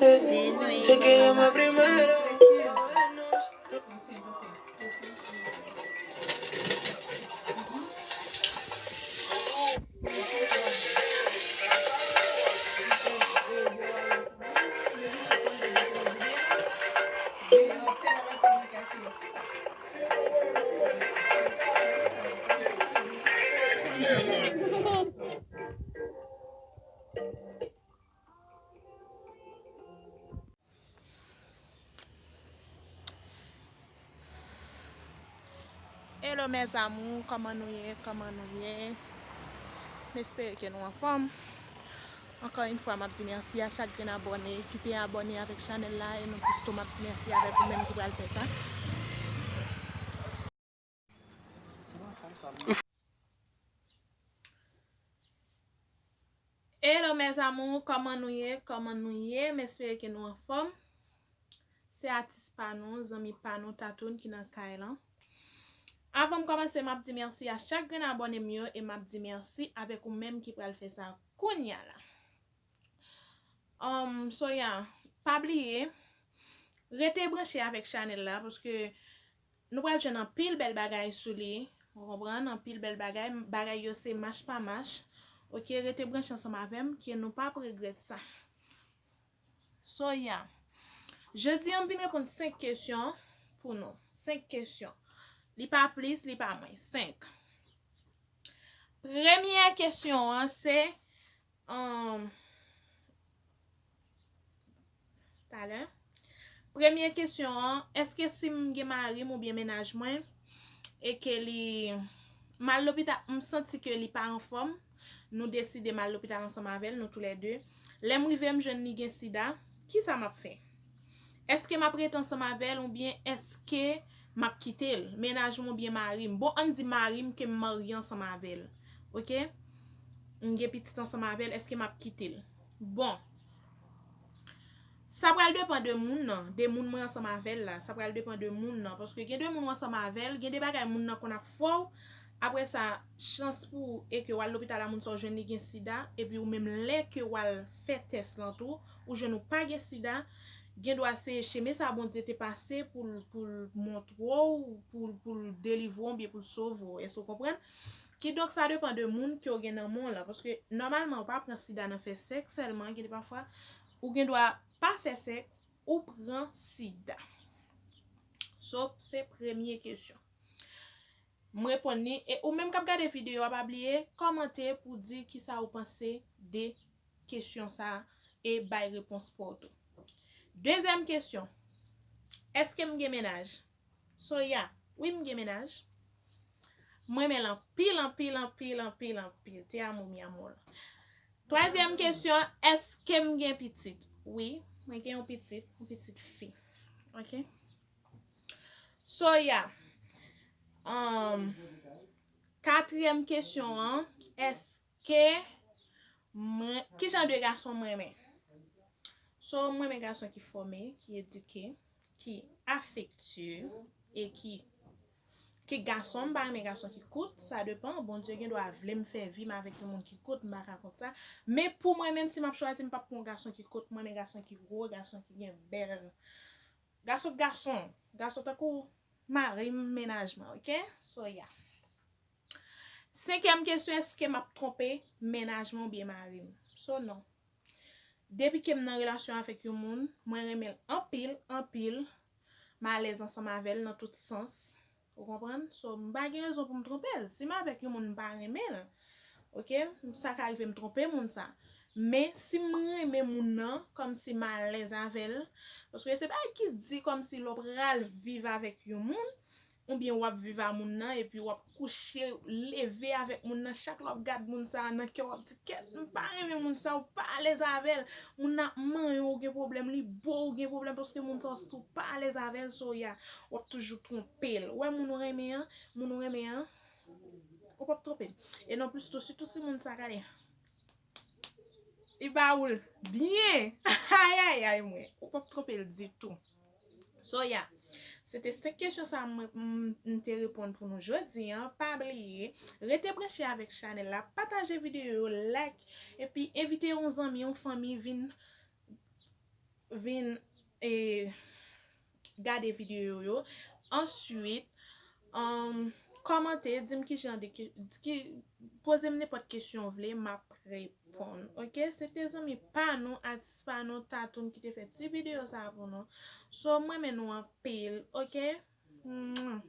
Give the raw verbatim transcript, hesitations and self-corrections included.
Sé que llama primero. Hello mes amours, kòman nou ye? Kòman nou ye? M espere ke nou anfòm. Ankò yon fwa, m ap di mèsi a chak grenn abòne ki te abòne avèk chanèl la, e non plis tou, m ap di mèsi avèk ou menm ki pral fè sa. Hello mes amours, kòman nou ye? Kòman nou ye? M espere ke nou anfòm. Se atis pa nou, zanmi pa nou, Tatoune ki nan kay lan. Avan m kòmanse, m ap di mèsi a chak grenn abòne m yo e m ap di mèsi avèk ou menm ki pral fè sa kounya la. Um, so yeah, pa bliye, rete branche avèk chanèl la, paske nou pral jwenn anpil bèl bagay sou li. Ou konprann? Anpil bèl bagay. Bagay yo se mach pa mach. Ok, rete branche ansanm avè m, ke nou p ap regrèt sa. So yeah. Jodi a, m vin reponn senk kesyon pou nou. Senk kesyon. Li pa plis, li pa mwens. Senk. Premyè kesyon an se, um, talè. Premyè kesyon an, èske si m gen mari m oubyen mennaj mwen, e ke li, m al lopital, m santi ke li pa anfòm, nou deside m al lopital ansanm avè l, nou toulède. Lè m rive, m jwenn li gen sida, kisa m ap fè? Èske m ap rete ansanm avè l oubyen èske m ap kite l? Mennaj mwen oubyen mari m? Bon, ann di mari m ke m marye ansanm avè l. Ok? M gen pitit ansanm avè l, èske m ap kite l? Bon. Sa pral depann de moun nan, de moun mwen ansanm avè l la. Sa pral depann de moun nan. Paske gen de moun w ansanm avè l, gen de bagay moun nan konn ap fè w. Apre sa, chans pou ou e ke w al lopital a moun sa w jwenn li gen sida, epi ou menm lè ke w al fè tès lan tou, ou jwenn ou pa gen sida, gen dwa se chemen sa Bondye te pase pou l, pou l montre w, pou l, pou l delivre w, oubyen pou l sove w. Èske w konprann? Kidonk, sa depann de moun ke w gen nan men w lan. Paske, nòmalman, ou pa pran sida nan fè sèks sèlman, gen de pafwa, ou gen dwa pa fè sèks, ou pran sida. So, se premye kesyon. M reponn li, e ou menm k ap gade videyo a, pa bliye kòmante pou di kisa ou panse de kesyon sa a e bay repons pa w tou. Dezyèm kesyon, èske m gen mennaj? So, yeah, wi, m gen mennaj. M renmen l anpil, anpil, anpil, anpil, anpil. Te amo, mi amor. Twazyèm kesyon, èske m gen pitit? Wi, mwen gen yon pitit, yon pitit fi. Ok? So, yeah. Um, katriyèm kesyon an, èske mwen, ki jan de gason m renmen? So, m renmen gason ki fòme, ki edike, ki afektye e ki, ki gason. M pa renmen gason ki kout, sa depan. Bondye gen dwa vle m fè vi m avèk yon moun ki kout, m pa ka kont sa. Men pou mwen menm, si m ap chwazi, m p ap pran yon gason ki kout, m renmen gason ki gwo, gason ki gen bèl. Gason k gason, gason tankou mari m, mennaj mwen, ok? So, yeah. Senkyèm kesyon, èske m ap twonpe mennaj mwen oubyen mari m? So, non. Depi ke m nan relasyon avèk yon moun, mwen renmen l anpil, anpil, m alèz ansanm avè l nan tout sans. Ou konprann? So, m pa gen rezon pou m twonpe l. Si m avèk yon moun, m pa renmen l. Ok? Sa ka rive m twonpe moun sa. Men si m renmen moun nan, kòmsi m alèz avè l, paske se pa ki di kòmsi lè w pral viv avèk yon moun, oubyen w ap viv a moun nan, epi w ap kouche, leve avèk moun nan, chak lè w ap gad moun sa a nan kè w, w ap di, "Kèt, m pa renmen moun sa a, ou pa alèz avè l." Moun nan ap manyen w, ou gen pwoblèm, li bo w, ou gen pwoblèm, paske moun sa a, ou pa alèz avè l, so, ya, w ap toujou twonpe l. Ou wè moun ou renmen an, moun ou renmen an, ou p ap twonpe l. E non plis tou, sitou si moun sa a, gade, li ba ou l byen. Ayayay, mwen. Ou p ap twonpe l ditou. So, ya. Se te senk kesyon sa mwen, m, m te reponn pou nou jodi a. Pa bliye, rete branche avèk chanèl la, pataje videyo yo, like, epi envite yon zanmi, yon fanmi vin vin e gade videyo yo. Answit, um, kòmante, di m ki jan de ke- ki, poze m nenpòt kesyon w vle, m ap reponn. Oke? Se te zanmi pa nou, atis pa nou, Tatoun ki te fè ti videyo sa pou nou. So, m renmen nou anpil, oke? Mwah.